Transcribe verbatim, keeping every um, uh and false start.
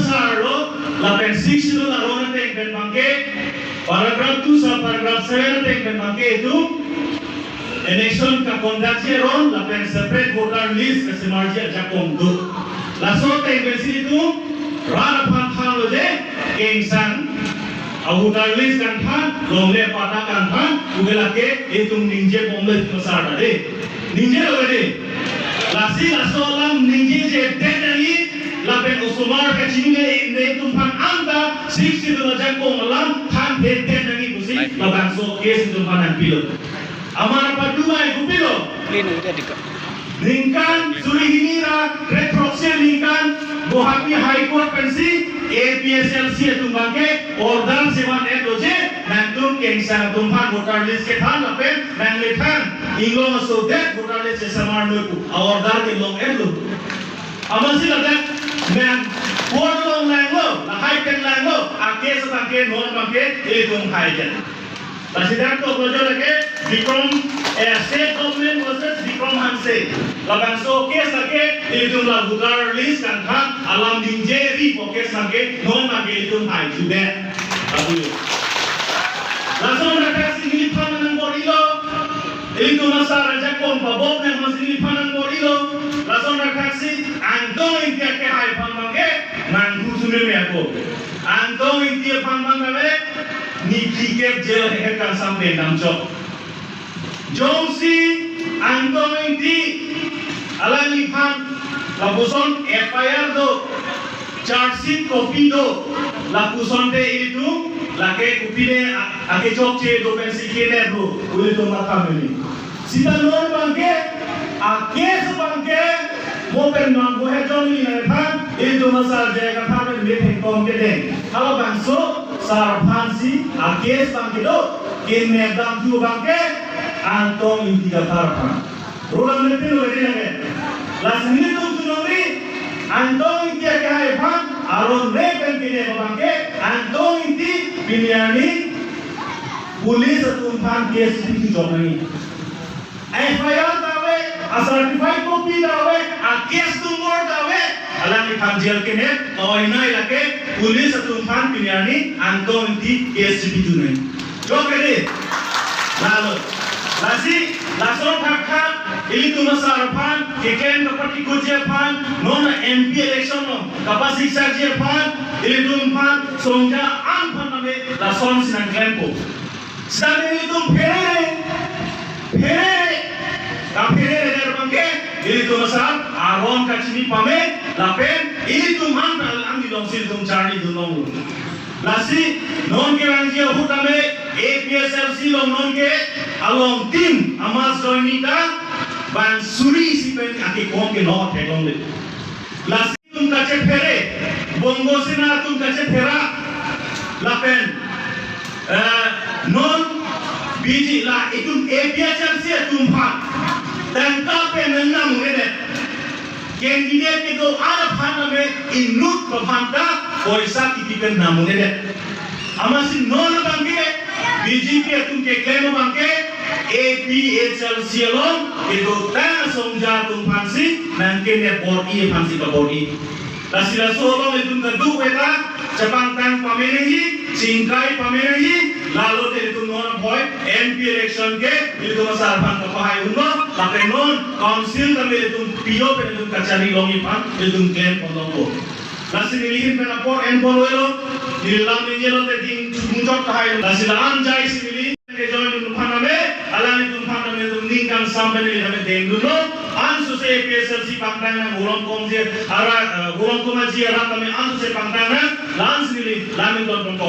Sar lo, lapen Sixth Schedule aron ateng pen abangke, paragraph two sub paragraph seven ateng pen abangke itum election kaconductji aron lapen separate voter list kasemarji ajakong do. Laso ateng pensi itum rat aphan thanlo je, kengsang a-voter list kangthan, longle patta kangthan, pu ke lake itum ningje bomlo itum sar ta de. Ningjelo de. Lasi laso alam ningjejedet nangji, lapen osomar kachinine itum aphan anta Sixth Schedule ajakong alam thanthedet nangji pusi labangso case itum aphan nangpilo. Amat apadumai kopilo. Play na udah dika. Ningkan suri hini ra kre throksi aningkan Guwahati High Court pensi A P H L C atum abangke order sevan-etlo je, nangtum kengsang atum aphan voter list kethan lapen nanglethan inglong asodet voter list kesemarnoi pu a-order kelong-etlo. Amatsi ladak nang court along langlo, lahai pen langlo, a-case abangke non abangke ilitum haijan. Lasi dak to bojo lake Bikram, eh, State Government versus Bikram Hanse. Labangso case lake ilitum la voter list kangthan alam ningje ri po case lake non lake ilitum hai jude. Abu. Lason athak si neliphan nangbor-ilo. Ilitum asar ajakong pabok nangmasi neliphan nangbor-ilo. Lason athak si Angtong Ingti akehai aphan abangke nanghu sumeme ako. Angtong Ingti aphan abang kave, ni phlikep jail hehe kangsam pen damchok. Jongsi Angtong Ingti alangliphan lapuson F I R do, charge sheet copy do, lapuson te ilitum lake kopine a-, akechokche do pensi kene do, ilitum matha meni. Sita non abangke, a-case abangke, mo pen non bo he jong ni nangthan, ilitum asar je kathan pen metheng kom kedeng. Halabangso sar aphansi a-case abangke do, kene damthu abangke, Angtong Ingti kathar aphan. Rolam lepin lo beri lage. Lasi nelitum chiningri, Angtong Ingti akehai aphan, aron re pen kene abangke, Angtong Ingti pini arni police atum aphan case pi chok nangji. F I R ta ave, a-certified copy ta ave, a-case number ta ave, alangliphan jail kene, kawainai lake, police atum aphan pini arni, Angtong Ingti case chipithu nangji. Jok ede. Lalo. Lasi, lason thakthak, ilitum asar aphan, keklem kapatikutji aphan, non M P election non, kapasiksakji aphan, ilitum aphan, songja an aphan name, lasonsi nangklempo. Sitame ilitum pherere, pherere, kapherere der abangke, ilitum asar, aron kachini pame, lapen, ilitum an, an dilongsi ilitum charli dunlong. Lasi, non kerangji ahut tame, A P H L C along non ke, along tin, a-mass joining ta, bang suri isi pen, akekong ke no theklongle. Lasi, atum kachephere, Bongo Sena atum kachephere, lapen, eh, non B J P la itum A P H L C atum aphan, tangka pen nang nang ngedet. Candidate kedo-an aphan name inut aphan ta poisa kipi pen nang ngedet. Amatsi non abangke, B J P atum keklem abangke, A P H L C along, kedotang asongja atum aphansi, nangkene bor-i aphansi kabor-i. Lasi laso along itum kadokave ta, chepangtang pame nangji, chingkai pame nangji, lalo te itum non apoi, M P election ke, itum asar aphan kapahai unlo, lapen non, council tame itum P O pen itum kachari longji aphan, itum klem ponlongpo. Lasi neli ahin pen apor en pon-elo, neli lam neli lo te ding chukmujok tahai. Lasi la-an jaisi neli ke join dun aphan name, alanglitum aphan name itum ning kangsam pen neli name dengdunlo. Ansose A P H L C pangtang nang, Hurom Kom ji arat, eh, Hurom Kom ji arat name ansose pangtang nang, la-ansi neli lam neli don pon ko.